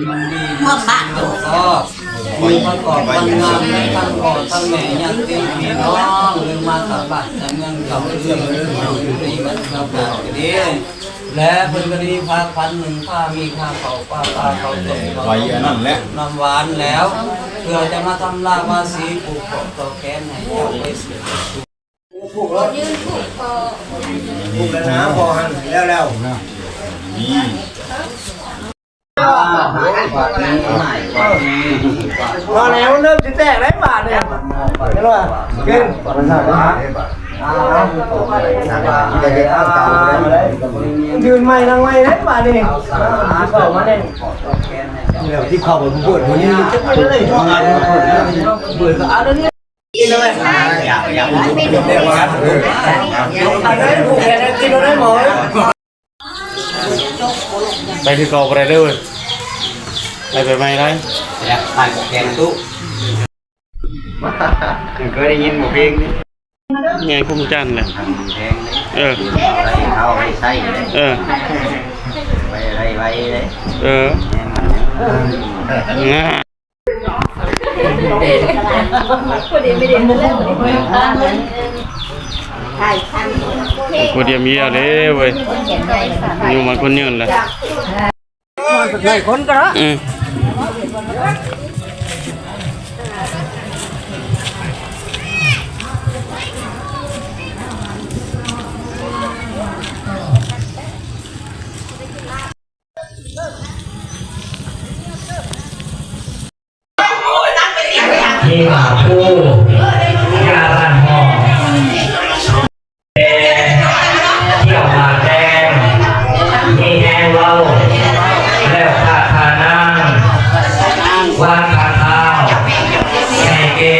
ມັນດີມີສຸກມີຊອບ ມີປະກອບວັນງາມໃນທັງພໍ່ທັງແມ່ ຍາດຕິພີ່ນ້ອງ ຫຼືມາຕາບ້ານເມືອງເກົ່າ ເລື່ອງຢູ່ໃນບັນດາການກໍດີ ແລະເພິ່ນກໍໄດ້ຝາກຝັນໜຶ່ງ ພາມີຄາເຂົ້າປາ ພາເຂົ້າຕົ້ມ ໄວອັນນັ້ນແຫຼະ ນ້ຳຫວານແລ້ວ ເພື່ອຈະມາຊຳລະພາສີ ຜູກເຄາະຕໍ່ແຂນໃຫ້ເຈົ້າໄປສູ່ ຜູກແລ້ວນະ ພໍຫັ້ນແລ້ວແລ້ວ ນີ້ ພໍແລ້ວ ເລີ່ມຊິແຕກແລ້ວບາດນີ້ ເຫັນບໍ່? ກິນ ຢືນໃໝ່ນັ່ງໃໝ່ແລ້ວບາດນີ້ ເຂົ້າມາແລ້ວ ທີ່ເຂົ້າໄປເປີດ ບໍ່ຍິນ ເປີດກໍອັນນີ້ ໄປຄືເກົ່າບໍ່ໄດ້ເດີ້ ໄປ ໄປໃໝ່ໄດ້ ແລ້ວໄປບໍ່ແຂນຕູ້ ເຄີຍໄດ້ຍິນບໍ່ເພງນີ້ ໃຫຍ່ພູມຈັນແຫຼະ ເອີ ເອົາໄວ້ໃຊ້ ເອີ ໄວ້ໄດ້ໄວເດ້ ເອີ ຜູ້ດຽວເມຍເດ້ເວີຍ ຢູ່ມາຄົນຍືນລະ ຫຼາຍຄົນກໍ ອືມ ທີ່ມາຜູ້ຢ່າລັນຫອມ ທ່ຽວມາແຕ່ງ ມີແຮງເວົ້າ ແລ້ວພາພານາງ ວາງຂ້າງເທ້າໃຫ້ແກ່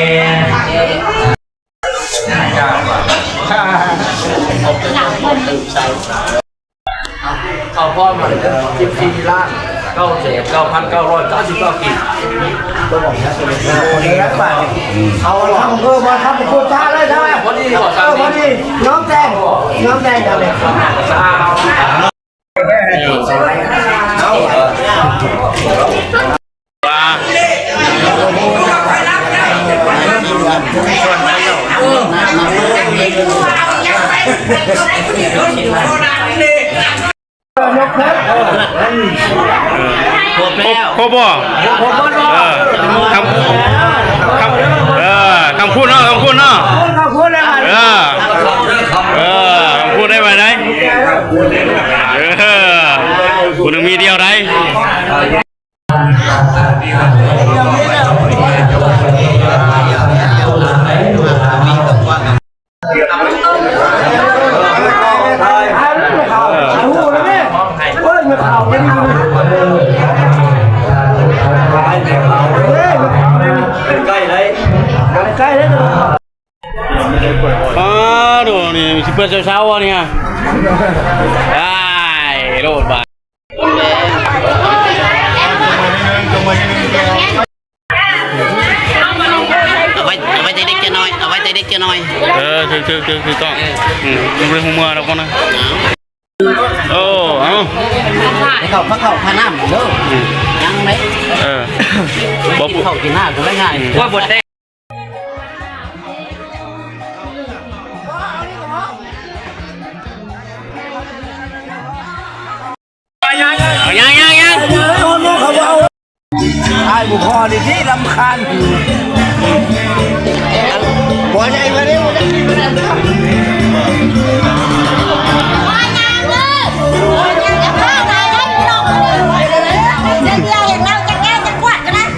ເຂົ້າພ້ອມມາສິບສີ່ລ້ານເກົ້າແສນເກົ້າພັນເກົ້າຮ້ອຍເກົ້າສິບເກົ້າກີບ ເອົາທຳເພີ່ມມາທຳໂຄຕາເລີຍ ພໍດີບໍ່ ເອີ ພໍດີ ຍອມແຕ່ງ ຍອມແຕ່ງເອົາເລີຍ ຄົບແລ້ວ ຄົບບໍ່? ເອີ ຄຳ ຄຳ ເອີ ຄຳຄູນເນາະ ຄຳຄູນເນາະ ເອີ ເອີ ຄຳຄູນໄດ້ໄປໄດ໋ ເອີ ຜູ້ໜຶ່ງມີດຽວໄດ໋. ອ້າ ໂດ ນີ້ຊິເປີດເຊົ້າໆ ນີ້ຮະ ໄດ້ໂລດບາດ. ເອົາໄວ້ ເອົາໄວ້ແຕ່ເດັກຈະໜ້ອຍ ເອົາໄວ້ແຕ່ເດັກຈະໜ້ອຍ ເອີ ຖືກ ຖືກ ຖືກ ຖືກຕ້ອງ ອືມ ມັນບໍ່ໄດ້ຮູ້ເມື່ອດອກເນາະ ໂອ້ ເອົາ ໄປເຂົ້າ ພາເຂົ້າພານ້ຳເດີ ອືມ ຍັງເດ້ ເອີ ບໍ່ກິນເຂົ້າກິນນ້ຳກໍໄດ້ງ່າຍ ໂອ້ຍ ບໍ່ແຕ່ ຍັງ ຍັງ ຍັງ ຍັງ ອ້າຍບໍ່ພໍນີ້ຕິ ລຳຄານ ບໍ່ໃຫຍ່ມາເດ້.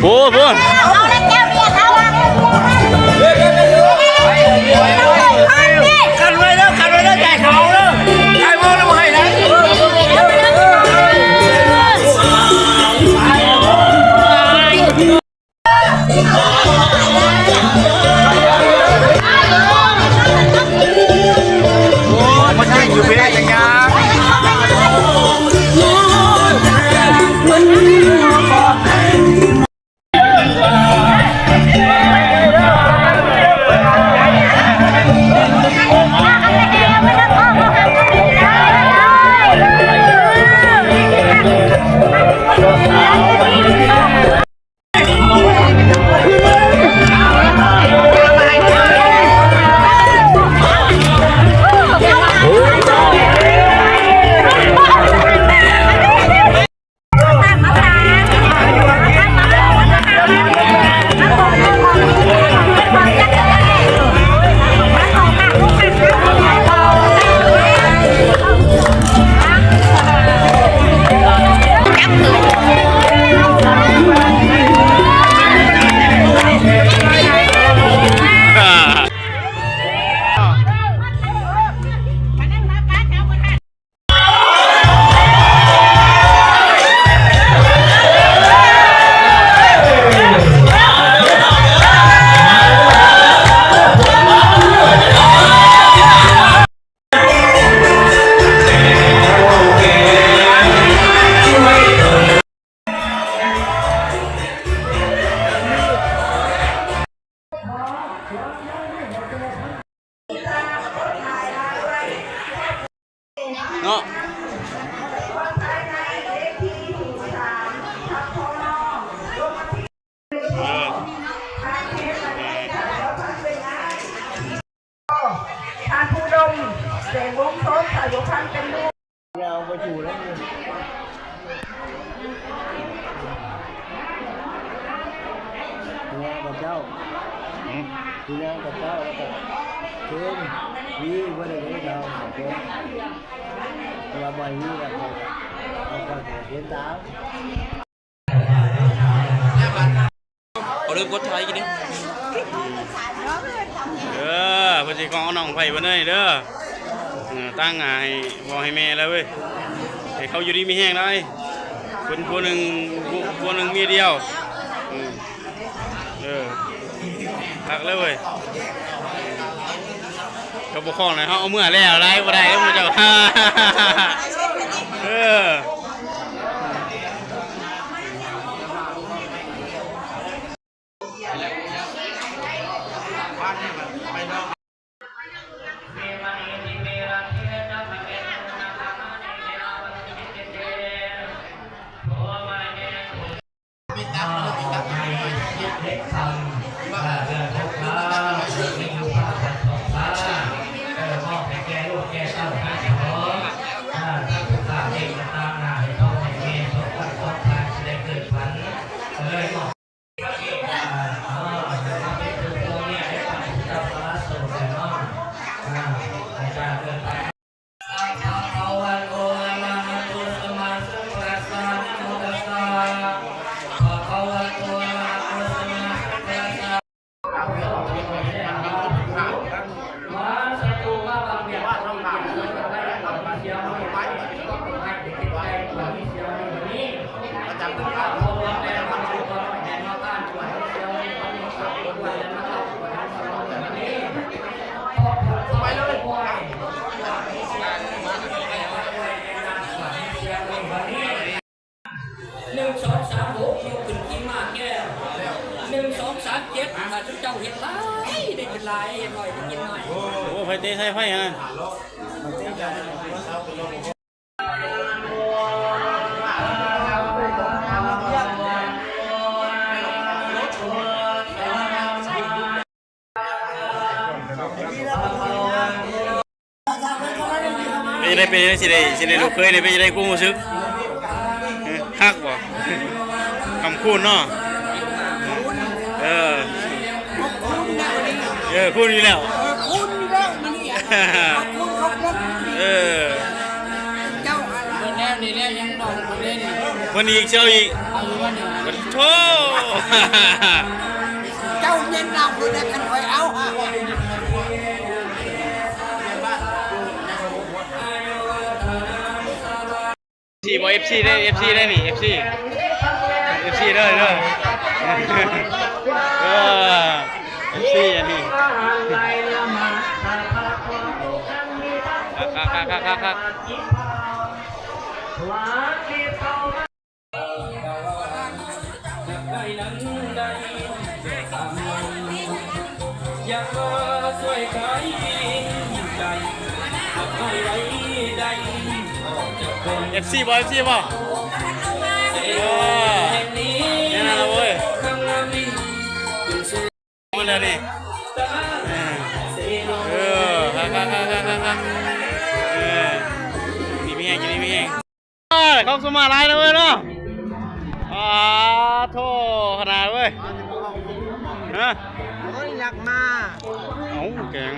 ໂອ້ ພຸ້ນ ກັນໄວ້ເດີ ກັນໄວ້ເດີ ໃຈຂາວເດີ ໃຈເວົ້າແລ້ວບໍ່ໃຫ້ໄດ້. ມັນ ເນາະ ເອີ ທ່ານຜູ້ດົມ ແສງວົງໂຊດ ສາຍບົວພັນ ເປັນລູກ ຍາວບໍ່ຢູ່ແລ້ວ ເມຍາກັບເຈົ້າ ຫືມ ເມຍກັບເຈົ້າ ແລ້ວກໍເຄນ ວີ ບໍ່ໄດ້ເລີຍ ເຈົ້າ ເພາະວ່າບໍ່ໃຫ້ມີແລ້ວ ເຂົາກໍເຮັດຕາມ. ເອົາເລີ່ມກົດຖ່າຍກິນນີ້ ເອີ ເພິ່ນຊິຂໍເອົານ້ອງໄຟເພິ່ນເດີ ເອີ ຕາງໜ້າໃຫ້ພໍ່ໃຫ້ແມ່ແລ້ວເວີຍ ໃຫ້ເຂົາຢູ່ດີມີແຮງຫຼາຍ ເພິ່ນຜົວໜຶ່ງ ຜົວໜຶ່ງເມຍດຽວ ອືມ ເອີ ຄັກເລີຍເວີຍ ກໍບໍ່ຄ່ອງແລ້ວ ເຮົາເອົາເມືອແລ້ວໄດ້ ບໍ່ໄດ້ເດີໝູ່ເຈົ້າ ເອີ. ໜຶ່ງ ສອງ ສາມ ຫົກ ຍົກຂຶ້ນຂີ່ມ້າແກ້ວ ໜຶ່ງ ສອງ ສາມ ເຈັດ ຖ້າເຈົ້າເຮັດຫຼາຍ ໄດ້ກິນຫຼາຍ ເຮັດໜ້ອຍ ໄດ້ກິນໜ້ອຍ. ໂອ້ ໃຜເຕະໃສ່ໃຜຫັ້ນນະ. ເປັນຈັ່ງໃດ ເປັນຈັ່ງໃດ ຊິໄດ້ ຊິໄດ້ລູກເຂີຍນີ້ ເປັນຈັ່ງໃດ ຄວາມຮູ້ສຶກ? ຮະ ຄັກບໍ່? ຄຳຄູນເນາະ. ເອີ ເອີ ຄູນຢູ່ແລ້ວ ເອີ ຄູນຢູ່ແລ້ວມື້ນີ້ ຂອບຄຸນ ຂອບຄຸນ ເອີ ເຈົ້າຫັ້ນລະ ເບິ່ງແນວນີ້ແລ້ວຍັງນອນບໍ່ໄດ້ນີ້ ເພິ່ນອີກ ເຈົ້າອີກ ເອົາຢູ່ບໍ່ນີ້ ໂທ້ ເຈົ້າເຢັນເອົາເລີຍ ຄັນຂ້ອຍເອົາ ສີ່ບໍ່ ເອັຟຊີ ເດ້ ເອັຟຊີ ເດ້ນີ້ ເອັຟຊີ ເອັຟຊີ ເດີ ເດີ ເອີ ເອັຟຊີ ອັນນີ້ ຄັກໆໆໆ. ເອັຟຊີ ບໍ່ ເອັຟຊີ ບໍ່ ເອີ ແນ່ນອນເວີຍ ໝົດແລ້ວນີ້ ເອີ ເອີ ຄັກໆໆໆໆ ເອີ ຢູ່ດີມີແຮງ ຢູ່ດີມີແຮງ. ເອີ ຂອງສົມມາຫຼາຍນະເວີຍເນາະ ອາ ໂທ້ ຂະໜາດເວີຍ ຮະ ໂອ້ຍ ຢາກມາ ເອົ້າ ແກງ